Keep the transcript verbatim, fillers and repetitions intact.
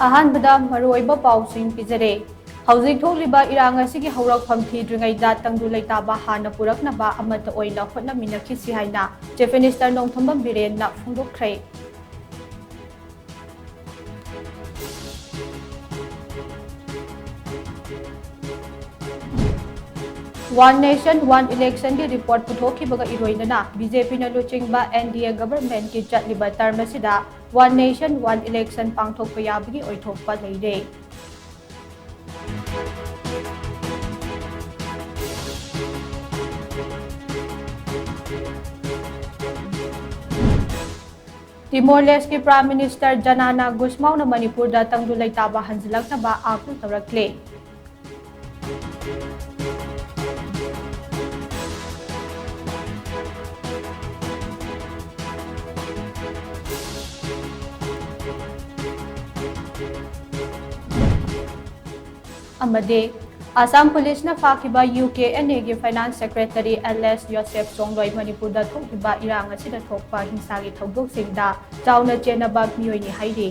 ꯑꯍꯥꯟꯕꯗ ꯃꯔꯨꯑꯣꯏꯕ ꯄꯥꯎꯁꯤꯡ ꯄꯤꯖꯔꯦ꯫ ꯍꯧꯖꯤꯛ ꯊꯣꯛꯂꯤꯕ ꯏꯔꯥꯡ ꯑꯁꯤꯒꯤ ꯍꯧꯔꯛꯐꯝ ꯊꯤꯗ꯭ꯔꯤꯉꯩꯗ ꯇꯪꯗꯨ ꯂꯩꯇꯥꯕ ꯍꯥꯟꯅ ꯄꯨꯔꯛꯅꯕ ꯑꯃꯠꯇ ꯑꯣꯏꯅ ꯍꯣꯠꯅꯃꯤꯟꯅꯈꯤꯁꯤ ꯍꯥꯏꯅ Chief Minister Nongthombam ꯕꯤꯔꯦꯟꯅ ꯐꯣꯡꯗꯣꯛꯈ꯭ꯔꯦ꯫ One Nation One Election ꯒꯤ report ꯄꯨꯊꯣꯛꯈꯤꯕꯒ ꯏꯔꯣꯏꯅꯅ BJP ꯅ ꯂꯨꯆꯤꯡꯕ NDA government ꯀꯤ ꯆꯠꯂꯤꯕ term ꯑꯁꯤꯗ One Nation One Election ꯄꯥꯡꯊꯣꯛꯄ ꯌꯥꯕꯒꯤ ꯑꯣꯏꯊꯣꯛꯄ ꯂꯩꯔꯦ꯫ ꯇꯤꯃꯣꯔ ꯂꯦꯁꯀꯤ Prime Minister ꯖꯅꯥꯅꯥ ꯒꯨꯁꯃꯥꯎꯅ ꯃꯅꯤꯄꯨꯔꯗ ꯇꯪꯗꯨ ꯂꯩꯇꯥꯕ ꯍꯟꯖꯤꯜꯂꯛꯅꯕ ꯑꯥꯀꯨꯜ ꯇꯧꯔꯛꯂꯦ꯫ ꯑꯃꯗꯤ ꯑꯁꯥꯝ ꯄꯨꯂꯤꯁꯅ ꯐꯥꯈꯤꯕ UKNA ꯒꯤ Finance Secretary ꯑꯦꯜ ꯑꯦꯁ ꯌꯣꯁꯦꯐ ꯆꯣꯡꯂꯣꯏ ꯃꯅꯤꯄꯨꯔꯗ ꯊꯣꯛꯈꯤꯕ ꯏꯔꯥꯡ ꯑꯁꯤꯗ ꯊꯣꯛꯄ ꯍꯤꯡꯁꯥꯒꯤ ꯊꯧꯗꯣꯛꯁꯤꯡꯗ ꯆꯥꯎꯅ ꯆꯦꯟꯅꯕ ꯃꯤꯑꯣꯏꯅꯤ ꯍꯥꯏꯔꯤ꯫